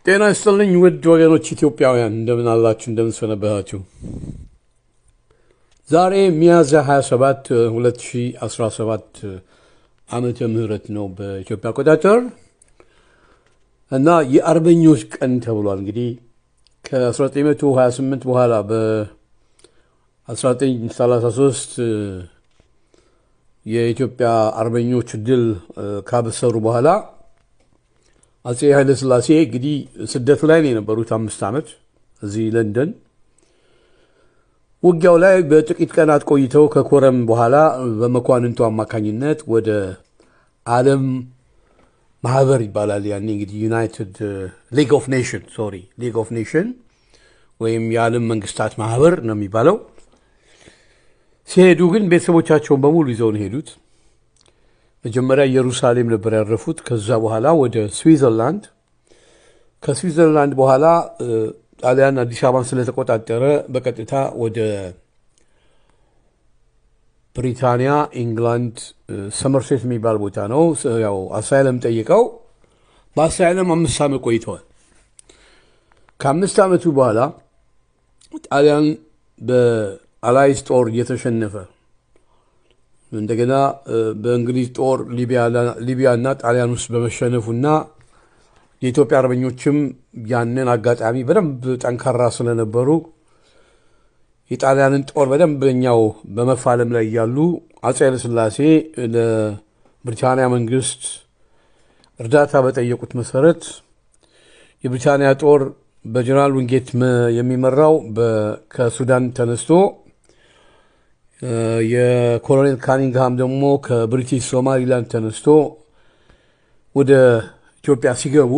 ጤና ይስጥልኝ ውድ ወገኖች ኢትዮጵያውያን፣ እንደምን አላችሁ? እንደምን ሰነበታችሁ? ዛሬ ሚያዝያ 27 2017 ዓመተ ምህረት ነው በኢትዮጵያ አቆጣጠር እና የአርበኞች ቀን ተብሏል። እንግዲህ ከ1928 በኋላ በ1933 የኢትዮጵያ አርበኞች ድል ካበሰሩ በኋላ አፄ ኃይለሥላሴ እንግዲህ ስደት ላይ ነው የነበሩት 5 ዓመት እዚህ ለንደን። ውጊያው ላይ በጥቂት ቀናት ቆይተው ከኮረም በኋላ በመኳንንቱ አማካኝነት ወደ ዓለም ማህበር ይባላል ያኔ እንግዲህ United League of Nation፣ sorry፣ League of Nation ወይም የዓለም መንግስታት ማህበር ነው የሚባለው። ሲሄዱ ግን ቤተሰቦቻቸውን በሙሉ ይዘው ነው የሄዱት። መጀመሪያ ኢየሩሳሌም ነበር ያረፉት። ከዛ በኋላ ወደ ስዊዘርላንድ፣ ከስዊዘርላንድ በኋላ ጣሊያን አዲስ አበባን ስለተቆጣጠረ በቀጥታ ወደ ብሪታንያ ኢንግላንድ ሰመርሴት የሚባል ቦታ ነው። ያው asylum ጠይቀው በ asylum 5 ዓመት ቆይተዋል። ከ5 ዓመቱ በኋላ ጣሊያን በ Allies ጦር እየተሸነፈ እንደገና በእንግሊዝ ጦር ሊቢያና ጣሊያን ውስጥ በመሸነፉና የኢትዮጵያ አርበኞችም ያንን አጋጣሚ በደንብ ጠንካራ ስለነበሩ የጣሊያንን ጦር በደንበኛው በመፋለም ላይ እያሉ አፄ ኃይለሥላሴ ለብሪታንያ መንግስት እርዳታ በጠየቁት መሰረት የብሪታንያ ጦር በጀነራል ዊንጌት የሚመራው ከሱዳን ተነስቶ የኮሎኔል ካኒንግሃም ደግሞ ከብሪቲሽ ሶማሊላንድ ተነስቶ ወደ ኢትዮጵያ ሲገቡ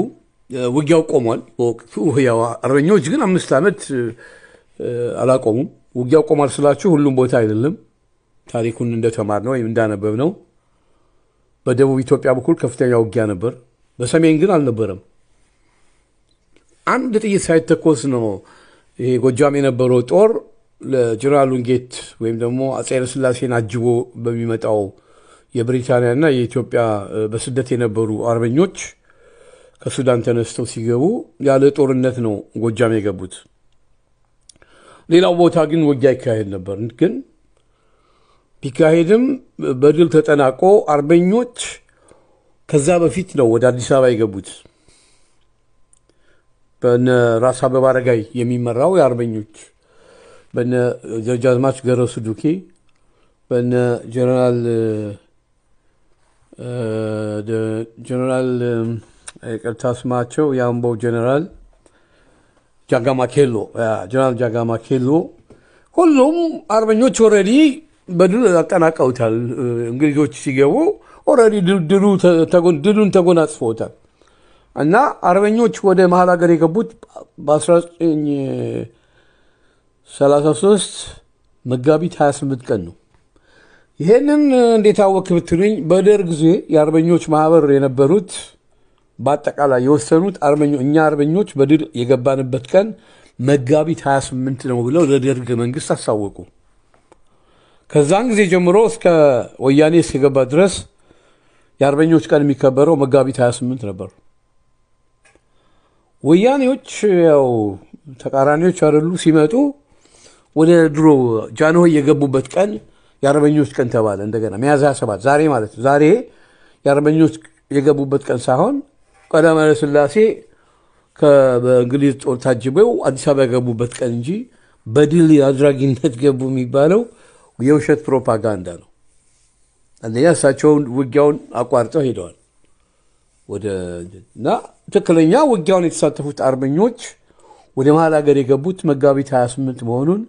ውጊያው ቆሟል። በወቅቱ ያው አርበኞች ግን 5 ዓመት አላቆሙም። ውጊያው ቆሟል ስላችሁ ሁሉም ቦታ አይደለም። ታሪኩን እንደተማርነው ወይም እንዳነበብነው በደቡብ ኢትዮጵያ በኩል ከፍተኛ ውጊያ ነበር። በሰሜን ግን አልነበረም። አንድ ጥይት ሳይተኮስ ነው ይሄ ጎጃም የነበረው ጦር ለጀነራል ዊንጌት ወይም ደግሞ አፄ ኃይለሥላሴን አጅቦ በሚመጣው የብሪታንያና የኢትዮጵያ በስደት የነበሩ አርበኞች ከሱዳን ተነስተው ሲገቡ ያለ ጦርነት ነው ጎጃም የገቡት። ሌላው ቦታ ግን ውጊያ ይካሄድ ነበር። ግን ቢካሄድም በድል ተጠናቆ አርበኞች ከዛ በፊት ነው ወደ አዲስ አበባ የገቡት። በነ ራስ አበበ አረጋይ የሚመራው የአርበኞች በነ ደጃዝማች ገረሱ ዱኬ፣ በነ ጀነራል ይቅርታ ስማቸው የአምቦው ጀነራል ጃጋማ ኬሎ፣ ጀነራል ጃጋማ ኬሎ፣ ሁሉም አርበኞች already በድል አጠናቀውታል። እንግሊዞች ሲገቡ already ድሉን ተጎናጽፈውታል። እና አርበኞች ወደ መሀል ሀገር የገቡት በ1933 መጋቢት 28 ቀን ነው። ይሄንን እንዴት አወክ ብትሉኝ በደርግ ጊዜ የአርበኞች ማህበር የነበሩት በአጠቃላይ የወሰኑት እኛ አርበኞች በድል የገባንበት ቀን መጋቢት 28 ነው ብለው ለደርግ መንግስት አሳወቁ። ከዛን ጊዜ ጀምሮ እስከ ወያኔ እስከገባ ድረስ የአርበኞች ቀን የሚከበረው መጋቢት 28 ነበር። ወያኔዎች ያው ተቃራኒዎች አይደሉ፣ ሲመጡ ወደ ድሮ ጃንሆይ የገቡበት ቀን የአርበኞች ቀን ተባለ። እንደገና ሚያዝያ 27 ዛሬ ማለት ነው። ዛሬ የአርበኞች የገቡበት ቀን ሳይሆን ቀዳማዊ ኃይለ ሥላሴ በእንግሊዝ ጦር ታጅበው አዲስ አበባ የገቡበት ቀን እንጂ በድል አድራጊነት ገቡ የሚባለው የውሸት ፕሮፓጋንዳ ነው። አንደኛ እሳቸውን ውጊያውን አቋርጠው ሄደዋል ወደ እና ትክክለኛ ውጊያውን የተሳተፉት አርበኞች ወደ መሀል ሀገር የገቡት መጋቢት 28 መሆኑን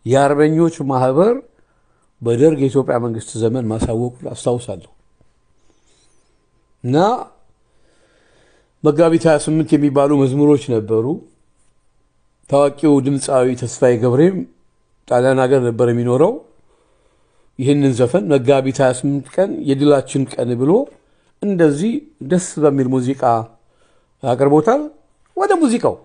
የአርበኞች ማህበር በደርግ የኢትዮጵያ መንግስት ዘመን ማሳወቁን አስታውሳለሁ። እና መጋቢት 28 የሚባሉ መዝሙሮች ነበሩ። ታዋቂው ድምፃዊ ተስፋዬ ገብሬም ጣሊያን ሀገር ነበር የሚኖረው። ይህንን ዘፈን መጋቢት 28 ቀን የድላችን ቀን ብሎ እንደዚህ ደስ በሚል ሙዚቃ አቅርቦታል። ወደ ሙዚቃው።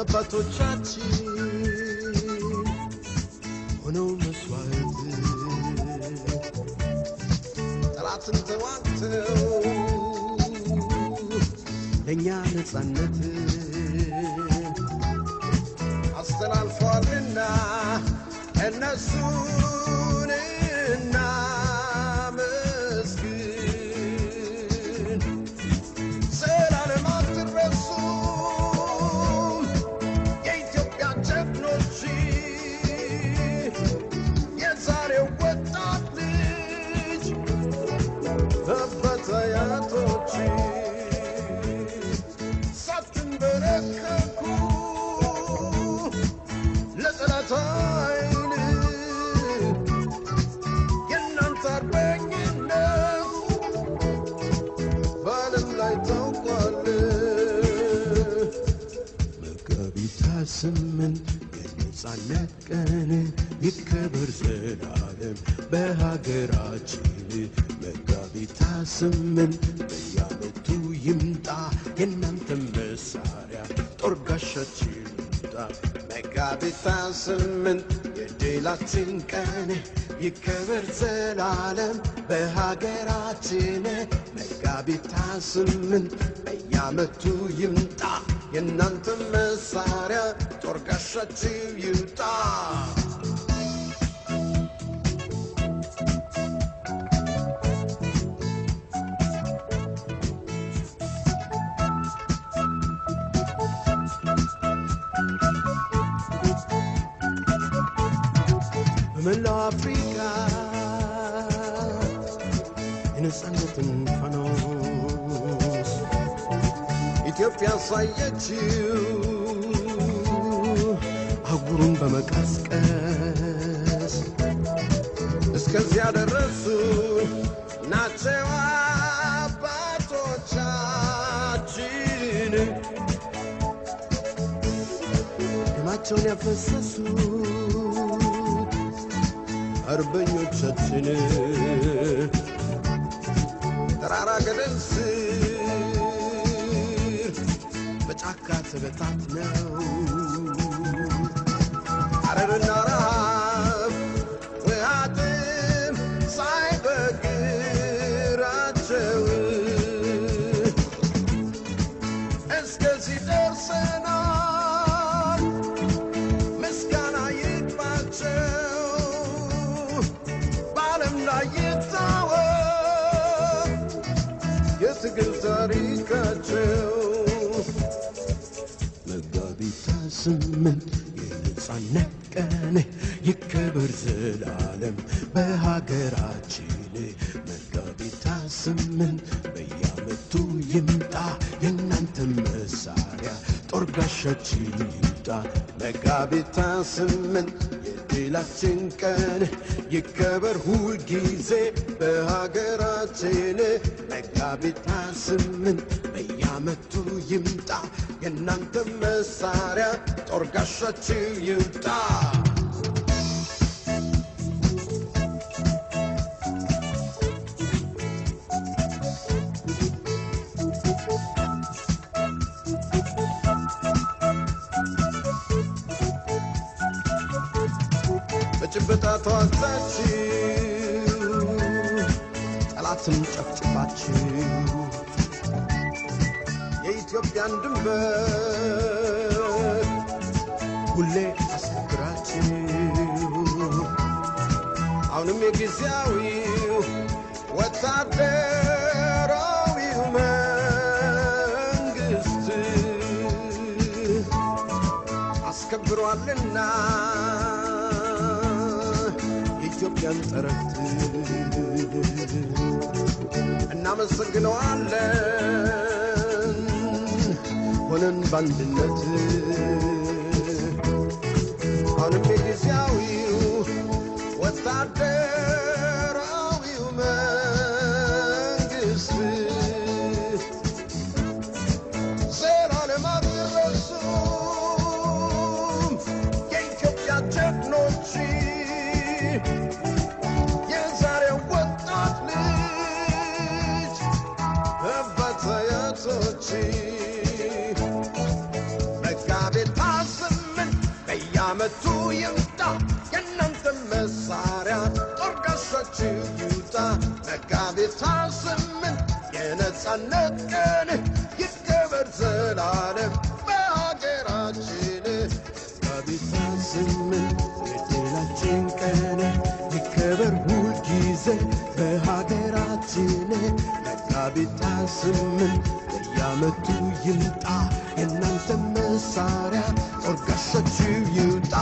አባቶቻችን ሆነው መስዋዕት ጠላትን ተዋግተው ለእኛ ነፃነት አስተላልፏልና እነሱን እናመስግን። ዘላለም አትረሱም የኢትዮጵያ ጀግኖች፣ የዛሬው ወጣት ልጅ አባት አያቶች ሳትንበረከኩ ለጠላት ኃይል የእናንተ አርበኝነት በዓለም ላይ ታውቋል። መጋቢት 8 የነፃነት ቀን ይከበር ዘላለም በሀገራችን። መጋቢት 8 በየዓመቱ ይምጣ የእናንተ መሳሪያ ጦር ጋሻችን ይምጣ። መጋቢት 8 የድላችን ቀን ይከበር ዘላለም በሀገራችን። መጋቢት 8 በየዓመቱ ይምጣ የእናንተ መሳሪያ ጦር ጋሻችሁ ይውጣ። በመላው አፍሪካ የነፃነትን ፋኖስ ኢትዮጵያ አሳየችው አህጉሩን በመቀስቀስ እስከዚያ ደረሱ ናቸው አባቶቻችን ደማቸውን ያፈሰሱት አርበኞቻችን ተራራ ገደል ስር በጫካ ተበታትነው አረርና ረሃብ ውሃጥም ሳይበግራቸው እስከዚህ ደርሰናል። ምስጋና ይግባቸው፣ በዓለም ላይ ይታወቅ የትግል ታሪካቸው። መጋቢት 8 የነፃነት ቀን ይከበር ዘላለም በሀገራችን። መጋቢት 8 በየዓመቱ ይምጣ የእናንተ መሳሪያ ጦር ጋሻችን ይምጣ። መጋቢት 8 የድላችን ቀን ይከበር ሁል ጊዜ በሀገራችን። መጋቢት 8 በየዓመቱ ይምጣ የእናንተ መሳሪያ ጦር ጋሻችሁ ይውጣ። በጭበጣ ተዋግታችሁ ጠላትን ጨፍጭፋችሁ የኢትዮጵያን ድንበር ሁሌ አስከብራችሁ አሁንም የጊዜያዊው ወታደራዊው መንግስት አስከብሯልና የኢትዮጵያን ጠረፍ እናመሰግነዋለን ሆነን በአንድነት። አሁንም የጊዜያዊው ወታደራዊው መንግስት ዘላለም አትረሱም የኢትዮጵያ ጀግኖች፣ የዛሬው ወጣት ልጅ አባት አያቶች። መጋቢት መጋቢት 28 የነጻነት ቀን ይከበር ዘላለም በሀገራችን። መጋቢት 28 የድላችን ቀን ይከበር ሁልጊዜ በሀገራችን። መጋቢት 28 በየዓመቱ ይምጣ፣ የእናንተ መሳሪያ ጦር ጋሻችሁ ይውጣ።